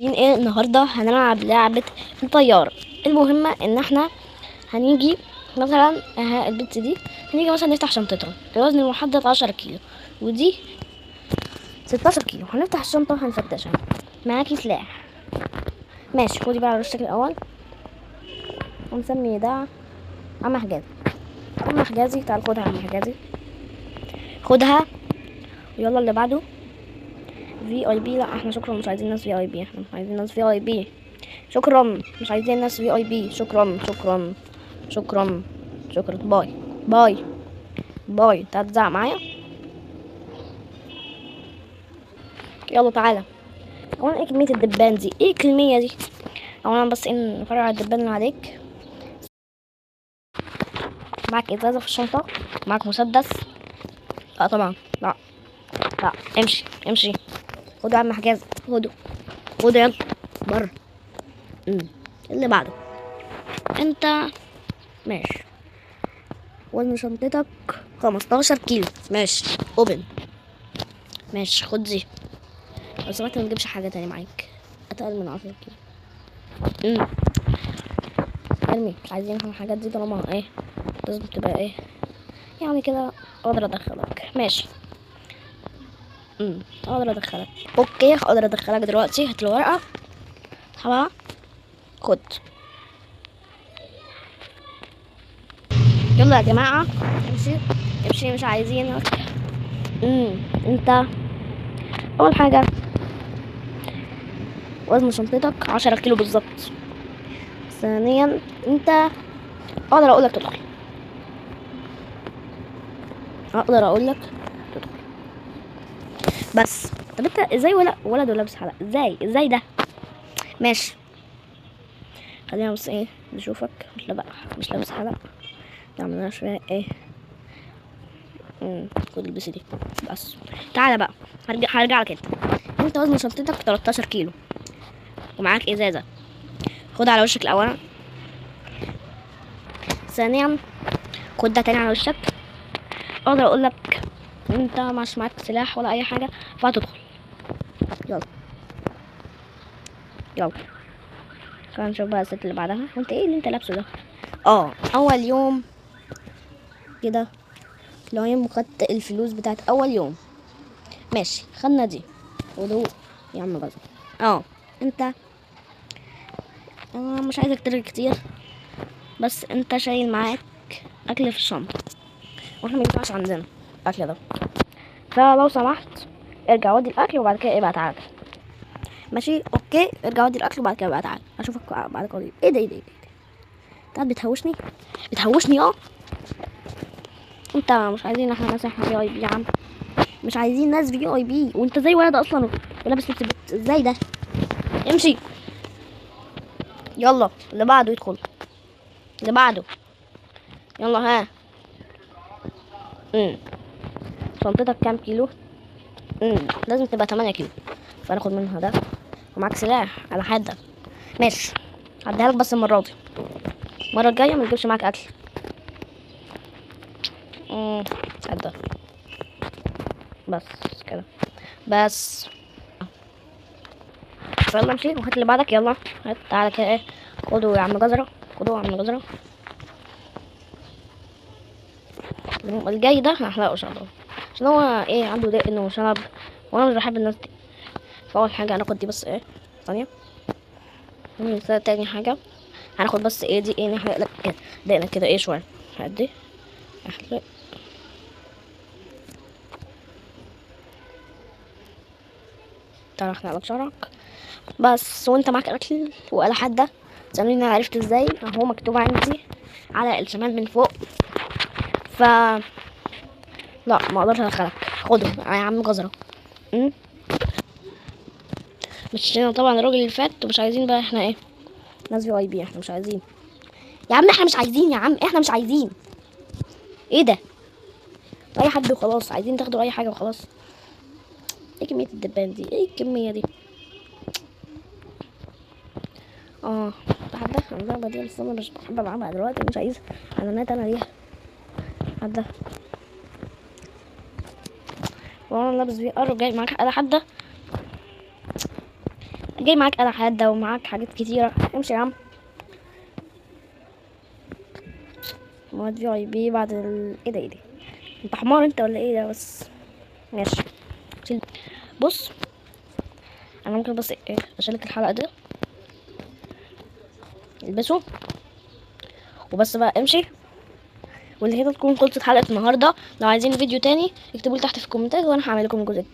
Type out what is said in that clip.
ايه النهارده هنلعب لعبة الطيارة. المهمة ان احنا هنيجي مثلا البت دي هنيجي مثلا نفتح شنطتها، الوزن المحدد 10 كيلو ودي 16 كيلو. هنفتح الشنطة وهنفتشها. معاكي سلاح، ماشي، خدي بقى على وشك الأول. ونسمي ده عم حجازي، عم حجازي تعال خدها يا عم حجازي، خدها. يلا اللي بعده VIP. لا احنا شكرا مش عايزين ناس VIP، احنا مش عايزين ناس VIP، شكرا مش عايزين ناس VIP، شكرا شكرا شكرا شكرا، bye bye bye. تعال تزعق معايا، يلا تعالى. اولا ايه كمية الدبان دي؟ ايه الكمية دي؟ اولا بس ايه نفرع الدبان اللي عليك. معاك ازازة في الشنطة، معاك مسدس. لا طبعا لا لا، امشي امشي، خدوا يا عم حجاز، خدوا خدوا يلا بره. اللي بعده انت، ماشي. وزن شنطتك 15 كيلو، ماشي، open، ماشي، خد دي. لو سمحت ما تجيبش حاجة تاني معاك اتقل من 10 كيلو. ارمي، مش عايزين احنا الحاجات دي طالما ايه لازم تبقى ايه يعني كده. اقدر ادخلك، ماشي. اقدر ادخلك، okay اقدر ادخلك دلوقتي. هات الورقة، اسحبها، خد. يلا يا جماعة امشي امشي، مش عايزينك. انت اول حاجة وزن شنطتك 10 كيلو بالظبط. ثانيا انت اقدر اقولك تدخل، اقدر اقولك تدخل بس. طب انت ازاي ولا ولد ولابس حلق؟ ازاي ازاي ده؟ ماشي خلينا بس ايه نشوفك. مش لابس، مش لابس حلق، نعملها شويه ايه. خد البس دي بس. تعالى بقى هرجع لك انت. انت وزن شنطتك 13 كيلو ومعاك ازازه، خد على وشك الاول. ثانيا خد ده تاني على وشك. اقدر اقول لك انت مش معاك سلاح ولا اي حاجه فهتدخل. يلا يلا خلينا نشوف بقى الست اللي بعدها. وانت ايه اللي انت لابسه ده؟ اول يوم كده لايم وخدت الفلوس بتاعت اول يوم، ماشي. خدنا دي ودو يا عم غزل. انت انا مش عايزك ترغي كتير، بس انت شايل معاك اكل في الشنطه واحنا ما ينفعش عندنا الاكل ده، فلو سمحت ارجع ودي الاكل وبعد كده ابقى تعالى. ماشي okay، ارجع ودي الاكل وبعد كده ابقى تعالى، اشوفك بعد قليل. ايه ده ايه ده ايه ده؟ انت قاعد بتهوشني بتهوشني. انت مش عايزين احنا ناس، احنا VIP يا عم، مش عايزين ناس VIP. وانت زي ولد اصلا ولابس لبس بنت، ازاي ده؟ امشي يلا اللي بعده يدخل، اللي بعده يلا. ها شنطتك كام كيلو؟ لازم تبقى 8 كيلو، فناخد منها ده. ومعاك سلاح على حدك، ماشي، هديها لك بس المرة دي، المرة الجاية ما تجيبش معاك أكل. هدى بس كده بس. يلا امشي وهات اللي بعدك. يلا هات، تعالى كده ايه، خدوا يا عم جزرة، خدوا يا عم جزرة. الجاي ده هحلقه ان شاء الله، عشان هو ايه عنده دقن وشنب وانا مش بحب الناس دي. فاول حاجه هناخد دي بس ايه ثانيه، تاني حاجه هناخد بس ايه دي ايه، نحلق لك كده دقنك كده ايه شويه. هدي احلق تعالى احلق لك شعرك بس. وانت معاك اكل وآلة حادة. تسألوني انا عرفت ازاي؟ اهو مكتوب عندي على الشمال من فوق. ف لا ما اقدرش ادخلك، خده يا عم جزرة. مشينا طبعا الراجل اللي فات، ومش عايزين بقى احنا ايه ناس VIP، احنا مش عايزين يا عم، احنا مش عايزين يا عم، احنا مش عايزين. ايه ده؟ اي حد وخلاص، عايزين تاخدوا اي حاجه وخلاص. ايه كميه الدبان دي؟ ايه الكميه دي؟ حد اللعبه دي بس انا مش بحب العبها دلوقتي، مش عايز اعلانات انا ليها. حد وانا لابس VR وجاي معاك آلة حادة. جاي معاك آلة حادة ومعاك حاجات كتيرة. امشي يا عم. مواد VIP بعد ايه ده؟ ايه ده؟ انت حمار انت ولا ايه ده؟ بس ماشي. بص انا ممكن بس ايه اشيلك الحلقة ده، البسه وبس بقى، امشي. واللي كده تكون خلصت حلقة النهاردة. لو عايزين فيديو تاني اكتبوا لي تحت في الكومنتات وانا هعمل لكم الجزء التاني.